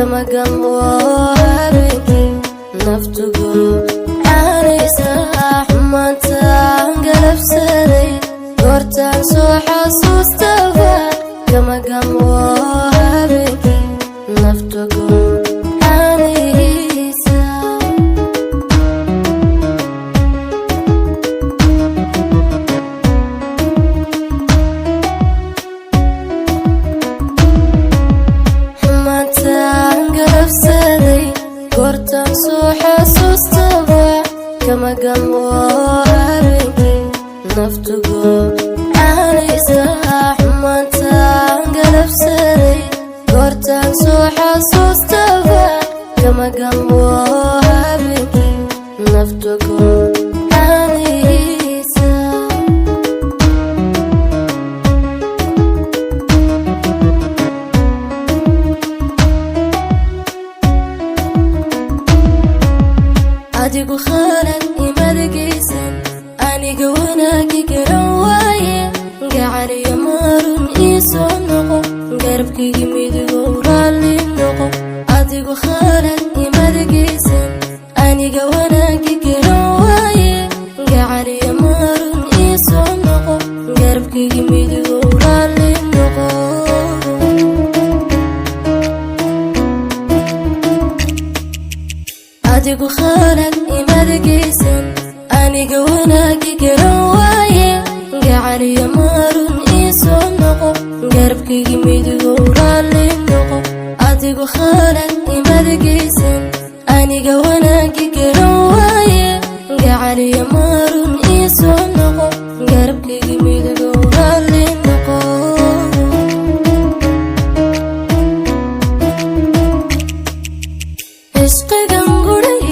Kama gamo habeenkii, naftugu caanaysa xumaantaan galabsaday. Goortaan soo xasuustaba, kama gamo habeenkii, naftugu caanaysa. Xumaantaan galabsaday, goortaan soo xasuustaba, kama gamo habeenkii, naftugu caanaysa xumaantaan galabsaday. Goortaan soo xasuustaba, kama gamo habeenkii, naftugu caanaysa. Adigu khalad imadagaysan, aniga wanaagi garan waaye. Gacaliyo maarun ii soo noqo, garabkaygi midigow raalli noqo. Adigu khalad imadagaysan, aniga wanaagi garan waaye. Gacaliyo maarun ii soo noqo, garabkaygi midigow raalli noqo. Adigu khalad imadagaysan, aniga wanaagi garan waaye. Gacaliyo maarun ii soo noqo, garabkaygi midigow raalli noqo. Adigu khalad imadagaysan, aniga wanaagi garan waaye. Gacaliyo maarun ii soo noqo, garabkaygi midigow raalli noqo. Cishqigan guray.